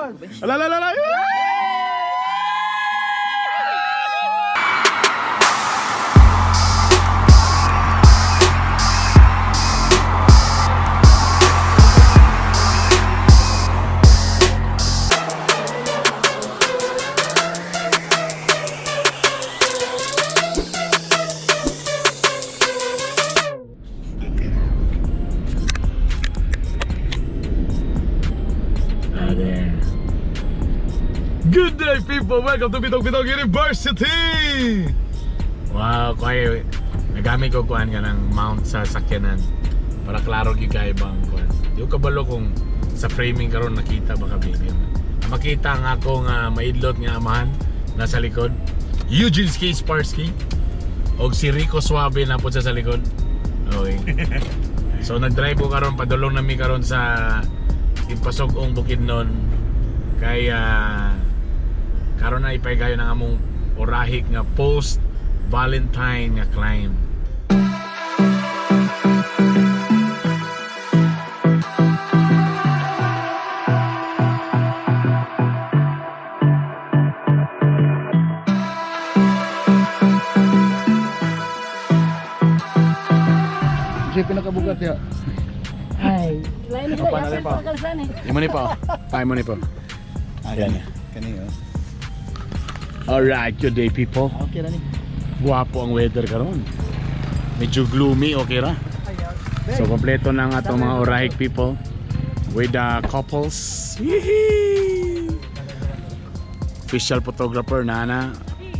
Ala, ala, ala, ala. Ah, there. Good day, people! Welcome to Bitog Bitog University! Wow, kuya, nagamit ko kuan ka ng mount sa sakyanan para klaro gyud kayo bang kuan. Di ko kabalo kung sa framing karon nakita ba ka baby. Makita nga ako nga maidlot nga amahan nasa likod. Eugene Ski Sparsky og si Rico Suave na po sa likod. Okay. So nag-drive ko karon, padulong nami karon sa Impasog-ong Bukidnon kay karon na ipaygayon ang among orahik nga post Valentine nga climb. Siya pinakabugat ya. Ay. Lain Opa, nila, nalay yasin pa. pa kalsan eh. Imo ni pa. Paay mo ni pa. Ayan. Kani oh. Alright, good day, people. Okay ra ni. Guwapo ang weather karon. Medyo gloomy, okay ra. So kompleto na ang atong mga orahik people with the couples. Yee! Official photographer na na.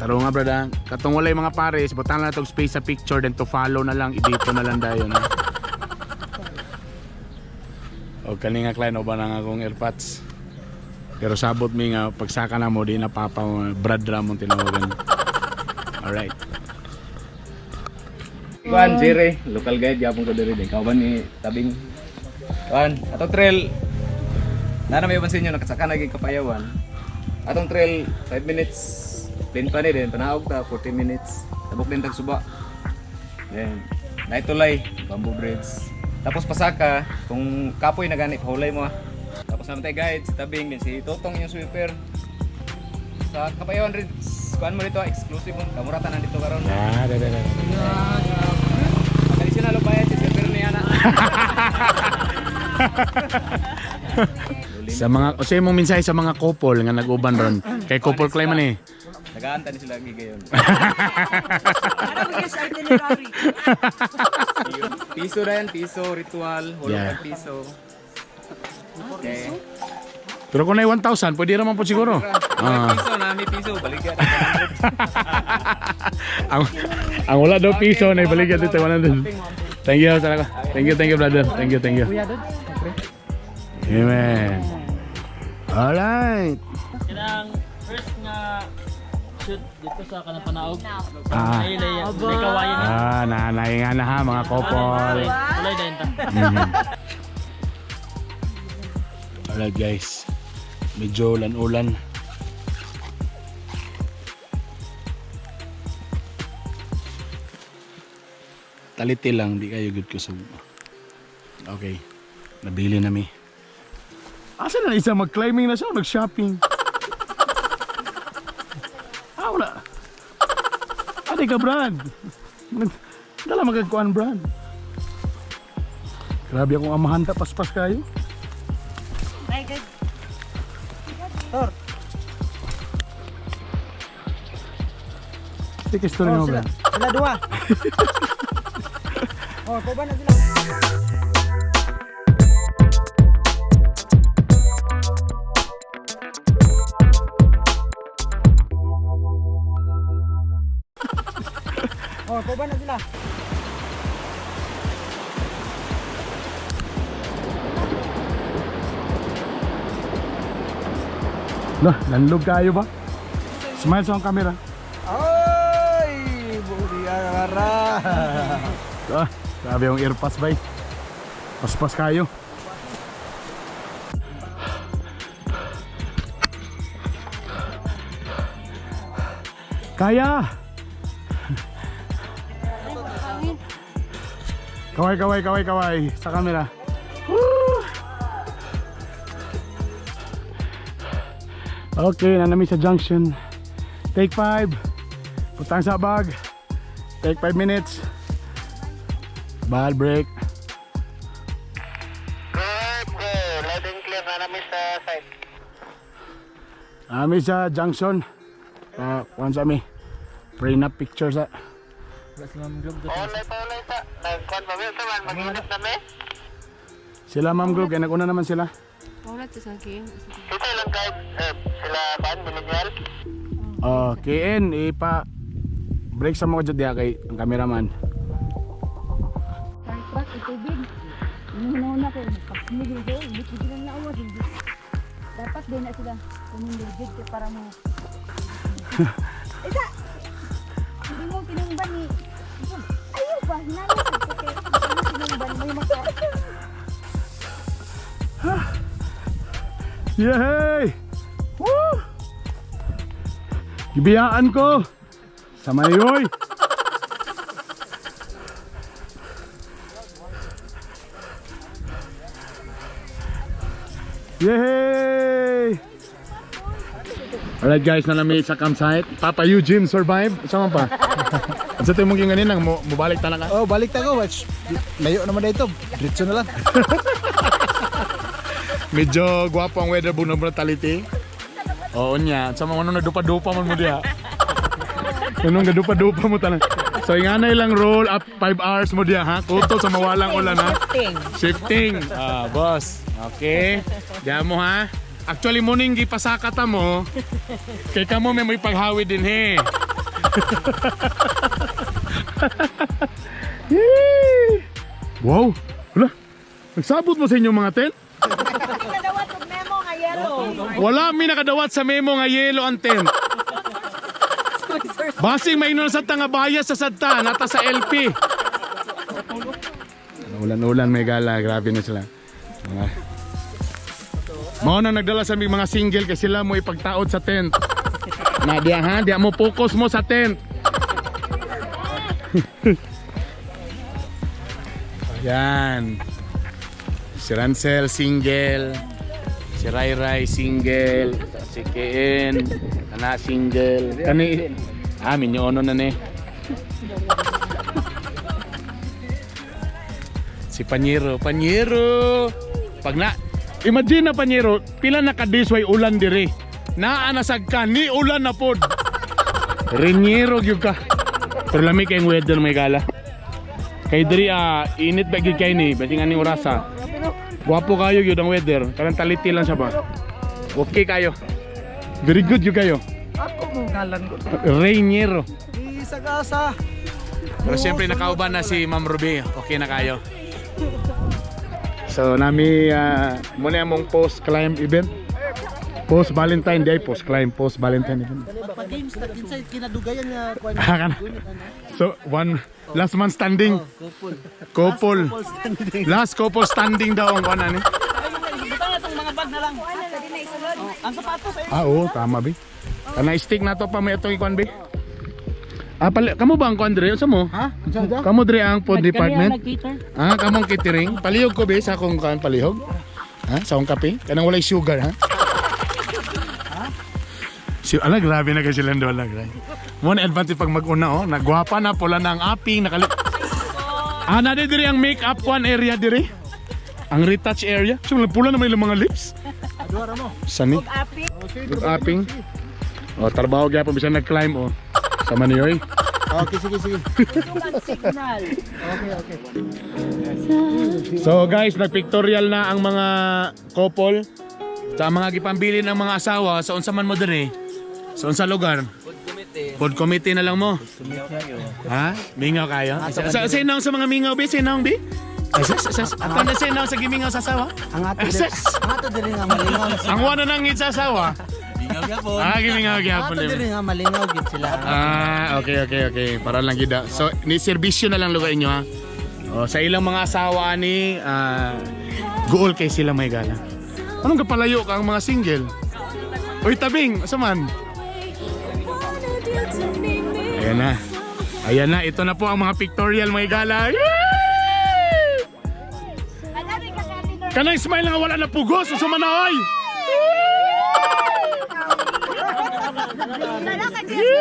Taro nga brada, katong walay mga pares, butan na tog space sa picture then to follow na lang, idito na lang dayon. O kani nga client ba na nga akong airpods. Pero sabot mi nga pagsaka na mo di na papa mo, Brad Ramon tinawagan. Alright. Kuan, Jere, local guide gyapon ko diri, kauban ni Tabing. Kuan, atong trail. Nana may uban sa inyo nakasaka na gyud kapayawan. Atong trail 5 minutes. Plane pa ni din panaog ta 40 minutes. Tabok din tag suba. Then naitulay Bamboo Bridge. Tapos pasaka kung kapoy na gani pahulay mo ah. Tapos naman tayo guide si Tabing din si Totong yung sweeper. Sa Kapayawan Ridge, kuan mo dito ah, exclusive mo. Kamurata na dito karon. Ah, da, da, da. Traditional bayad si Sir niya na. Sa mga o sa imong mensahe sa mga couple nga nag-uban ron. Kay couple climb man eh. Nagaanta ni sila gigayon. Ano mo sa itinerary? Piso na yan, piso, ritual, hulog Yeah. yeah. piso. Okay. Pero kung na 1,000, pwede raman po siguro. May piso na, may piso, baligya. Ang wala daw piso na ibaligya dito 100. Thank you, salamat. Thank you, brother. Thank you, thank you. Amen. Alright. Kanang first nga shoot dito sa kanang panaog. Ah, Ay, lay, lay kawayan na. ah, nanay nga na ha, mga couple. Ulay dayon ta. Alright guys, medyo ulan-ulan. Taliti lang, di kayo good kusog. Okay, nabili na mi. Asa na isa mag-climbing na siya o nag-shopping? Ah, wala. Ate ka, Brad. Dala magagkuan, Brad. Grabe akong amahan ta, paspas kayo. Ay, good. Take a story mo, Brad. Sila dua. Oh, pa na sila. Oh, pa na sila. Lah, landlog kayo ba? Smile sa akong camera. Ay, buri ara. Ah, grabe yung earpass bay. Paspas kayo. Kaya! Kaway, kaway, kaway, kaway sa camera. Woo! Okay, naa na mi sa junction. Take 5. Butang sa bag. Take 5 minutes. Ball break. Good, good. Loud and clear na namin sa site. Ami sa junction. Kuan sa mi. Prenup picture sa. Ulay pa, ulay sa. Nagkuhan pa, sa man, mag-init na mi. Sila Ma'am Group, kaya nag-una naman sila. Wala sa akin. Dito lang guide, eh, sila Ban, Millennial. Oh, KN, ipa break sa mga dyan kay ang cameraman. Truck, itubig. Inuuna ko, pagsimig ko, hindi ko sila naawa. Dapat din na sila kumindugid kay para mo. Isa! Hindi mo tinungban ni... Ayaw ba? Hinala sa kay tinungban mo yung maka... Yay! Woo! Gibiyaan ko! Sa mayoy! Yay! Alright guys, naa na mi sa campsite. Papa Eugene survive. Sama pa? Sa ito mong ganyan lang, mo mubalik ta na ka. Oh, balik ta ko. Layo naman dito. Diretso na lang. Medyo gwapo ang weather buno brutality. Oo niya. Sa mga ano nagdupa-dupa man mo diha. Anong gadupa-dupa mo tanan. So inganay lang roll up 5 hours mo diha ha. Kuto sa mawalang ulan ha. Shifting. Shifting. Ah, boss. Okay. Diha mo ha. Actually mo ning gipasaka ta mo. Kay kamo may may paghawi din he. Yee! Wow. Wala. Nagsabot mo sa inyong mga tent? Nakadawat og memo nga yellow. Wala mi nakadawat sa memo nga yelo ang tent. Basing may sa nga bias sa sadta, nata sa LP. Ulan-ulan may gala, grabe na sila. Mga Mao na nagdala sa aming mga single kay sila mo ipagtaod sa tent. Na diya ha, diya mo focus mo sa tent. Yan. Si Rancel single. Si Rai Rai single, si Keen, kana single. Kani ah minyo na ni. Si Panyero, Panyero. Pag na Imagine na Panyero, pila na ka days way ulan dire. Naa na sad ka ni ulan na pod. Renyero gyud ka. Pero lami kay weather may gala. Kay diri ah init ba gyud kay ni, basing ani orasa. Gwapo kayo gyud ang weather. Kanang taliti lang siya ba. Okay kayo. Very good gyud kayo. Ako mo ngalan ko. Reiniero. Isagasa. Pero siyempre nakauban na si Ma'am Ruby. Okay na kayo. So nami muna among post climb event. Post Valentine Day, post climb, post Valentine event. Pag-games na kinsay kinadugayan nga kuan. Ah, kana. So one last man standing. Couple. Couple. Couple standing. Last couple standing daw ang kuan ani. Butang na itong mga bag na lang. Ang sapatos ay Ah, oo, tama bi. Kana stick na to pa may itong ikuan bi. Ah, pala, kamo ba ang kuan dire? Unsa mo? Ha? Kamo dire ang food department? Nag-cater. Ah, kamong catering. Palihog ko be sa akong kuan palihog. Ha? Sa akong kape? Kanang walay sugar, ha? Si ala grabe na kay sila doon grabe. Mo na advantage pag mag-una oh, nagwapa na pula na ang aping nakali. Ah, na diri ang make-up one area diri. Ang retouch area. So, pula na may ilang mga lips. Adwara mo. Sani? Aping. Ug aping. Oh, trabaho gyapon bisan nag-climb oh. Sama ni oy. Okay, sige sige. Signal. Okay, okay. So guys, nagpictorial na ang mga couple sa mga gipambili ng mga asawa sa unsa man mo diri. Sa unsa lugar? Food committee. Food committee na lang mo. Ha? Mingaw kayo? Sa sa sa mga mingaw bi, sinaw bi? Ay, sa ato na sinaw sa gimingaw sa asawa. Ang ato Ay, diri, sis. ang ato diri nga malingaw. Ang wala nang ngit sa asawa. Mingaw gyapon. Ah, gimingaw Ang gyapon. ato diri nga malingaw gid sila. Ah, okay. Para lang gida. So, ni serbisyo na lang lugar inyo ha. Oh, sa ilang mga asawa ani, ah, guol kay sila may gala. Anong kapalayo ka ang mga single? Uy, tabing, asa man? Ayan na. Ayan na, ito na po ang mga pictorial may gala. Yay! Kanang smile nga wala na pugos, asa man na oy? Tara ka dyan.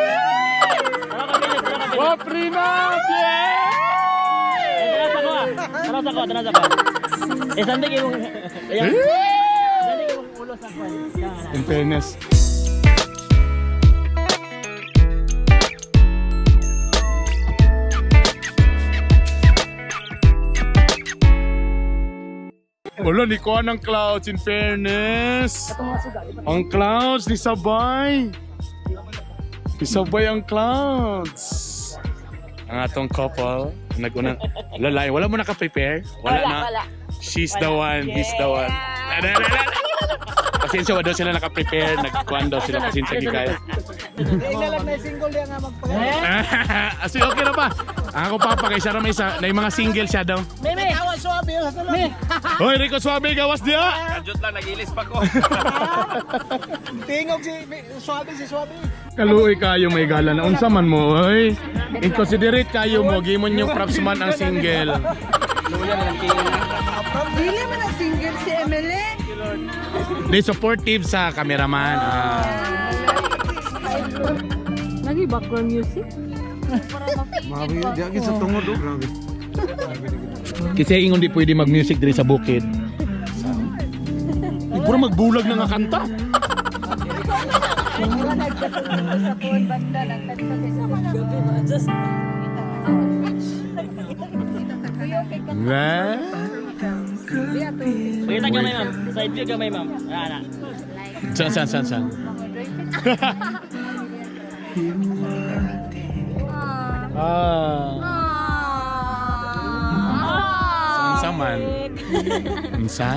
Wa prenup! Yeah! Tara sa ko ah. Tara sa ko, tara sa ko. Eh, sandig yung... Ayan. Sandig yung ulo sa ko. In fairness. Wala, ni kuha ng clouds, in fairness. Ang clouds, ni Sabay. Ni Sabay ang clouds. Ang atong couple, naguna, wala, wala mo naka-prepare? Wala, na. Wala. She's the one, he's the one. Ala, ala, ala. Pasensya, wala daw sila naka-prepare. Nagkuhan daw sila, pasensya gikay. Hindi na lang na single yan nga magpagaling. Asi, okay na ba? Ako papa, kay siya may isa, na yung mga single siya daw. Tawa suabe sa tulog. Hoy, Rico Suave, gawas diya! Kadjot lang, nag-ilis pa ko. Tingog si suabe si suabe. Kaluoy kayo may gala na unsa man mo, oy. Inconsiderate kayo mo, gimon yung props man ang single. Dili man ang single si Emily. They supportive sa cameraman. Ah. Nagi background music. Grabe, di sa tungod oh, grabe. Kasi ingon di pwede mag-music diri sa bukid. Di puro magbulag na nga kanta. Sa kuwan banda lang kanta. Well, Pakita gamay, ma'am. Side view gamay, ma'am. Ana, ana. saan, saan, saan, saan? Ah. Saan sa man? Unsa?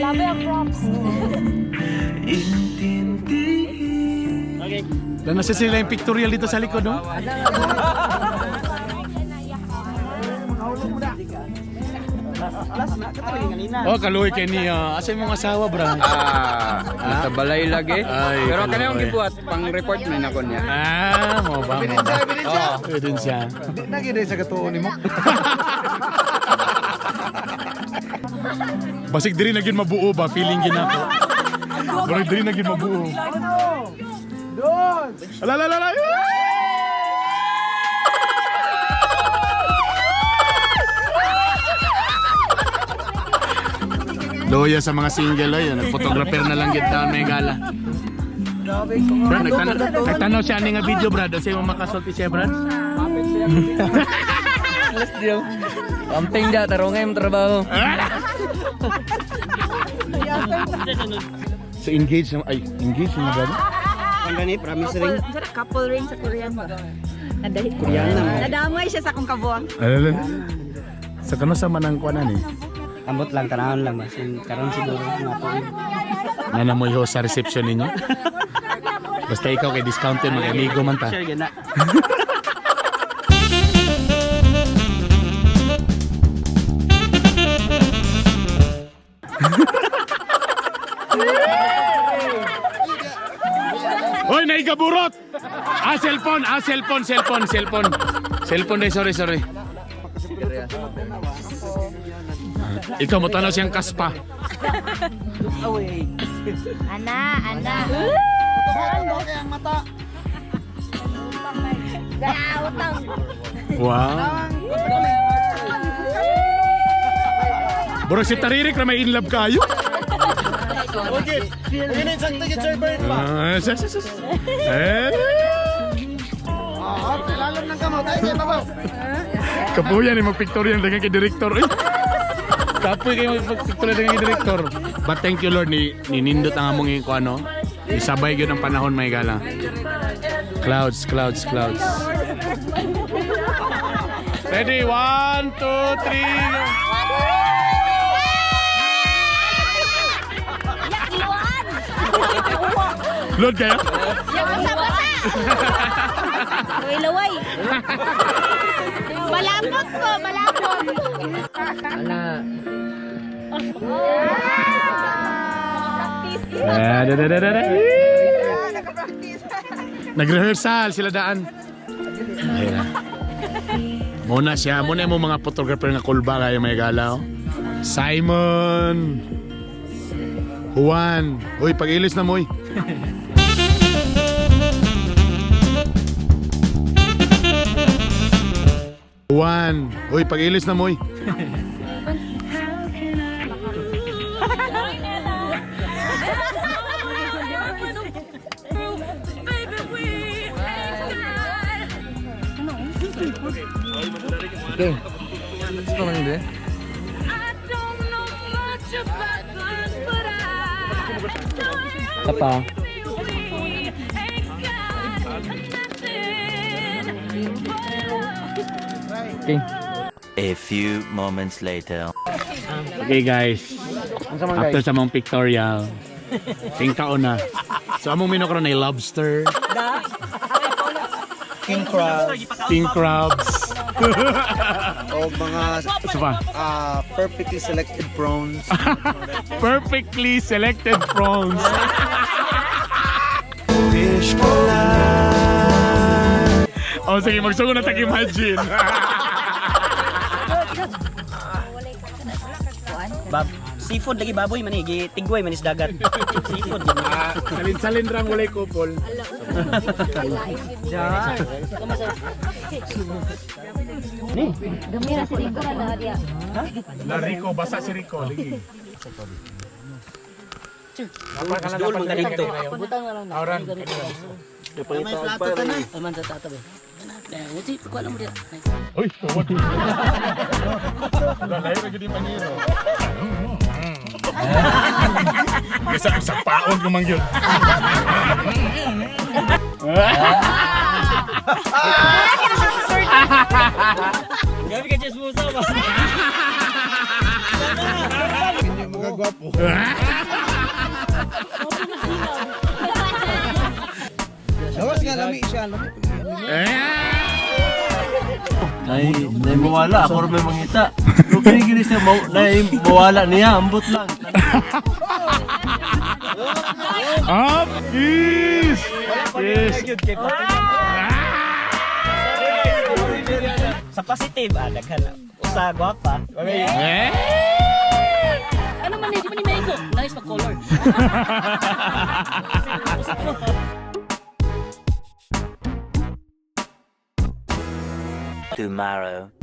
Labi ang props. Okay. Wala na siya sila yung pictorial dito sa likod, no? Oh, kaluoy kay niya. Asa imong asawa, bra? Ah, nasa balay lagi. Ay, Pero kaluoy. kanayong gibuhat, pang-report na nako niya. Ah, mo ba? Mo ba? Ebidensya. Ebidensya. Di na gid sa katuon nimo. Basig diri na gyud mabuo ba feeling gid nako. Basig diri na gyud mabuo. Doon. Ala ala ala. ala. Loya sa mga single oy, nagphotographer na lang gid taon may gala. Grabe. Brad, nagtanaw siya ani nga video, Brad. Unsay mo makasulti siya, Brad? Amping da, tarongay mo trabaho. So engage na ay engage na brad. Promise ring. Couple ring sa Korean ba? Nadahi. Nadamay siya sa akong kabuang. Ala ala. Sa kano sa manang kuan ani? Ambot lang tanahon lang mas karon siguro nga po. Nanamoy ho sa reception ninyo. Basta ikaw kay discounted mga amigo man ta. Sure gana. Hoy, naigaburot! Ah, cellphone! Ah, cellphone, cellphone, cellphone. Cellphone day, sorry, sorry. Ah, ikaw mo tanaw siyang kaspa. Ana, ana. ang mata. Utang. Wow. Bro, si Taririk na may in love kayo. Okay. Yun yung sakto gid Sir Bert ba. Ah, sis. Eh, Oo, ilalim ng kamot ay kay babaw. kapuyan eh, magpictorial dengan kay director. Eh. Kapoy kayo magpictorial dengan kay director. But thank you Lord ni ninindot ang among ko ano. Isabay gyud ang panahon may gala. Clouds, clouds, clouds. Ready? 1, 2, 3. Lord kayo? Basa-basa! Laway-laway. Malapot ko, malapot. Ala. Eh, da, da, da, da, da. Nag-rehearsal sila daan. Ayun na. Muna siya, muna mo mga photographer nga kulba kayo may galaw. Simon! Juan. Uy, pag-ilis na mo, uy. Juan. Uy, pag-ilis na mo, uy. Okay. Gusto man hindi? Tapa. Okay. A few moments later. Okay guys. After sa mong pictorial, tingkao na. So among menu karon ay lobster, King crab. King crabs. O mga Isa pa. Perfectly selected prawns. Perfectly selected prawns. Oh, sige, magsugo na tag imagine. Bab seafood lagi baboy man eh, gi tigway man is dagat. Seafood. Salin-salin rang walay kupol. Dumi na si Rico na diya. La Rico, basa si Rico. Lagi. Duol man ka dito. Auran. May plato ka na. Uy, tuwad. Lalayo na gid yung pangiro. Isa sa paon ko man gyud. Gabi ka chismosa ba? Mga gwapo. Gawas nga lami siya. Lami. Nay, nay mawala, ako rin may mangita. Okay, gini siya, nay mawala niya, ambot lang. Up is. Yes. Sa positive ah daghan na. Usa gwapa. Eh? Ano man di man ni Meiko? Nice pag color. Tomorrow.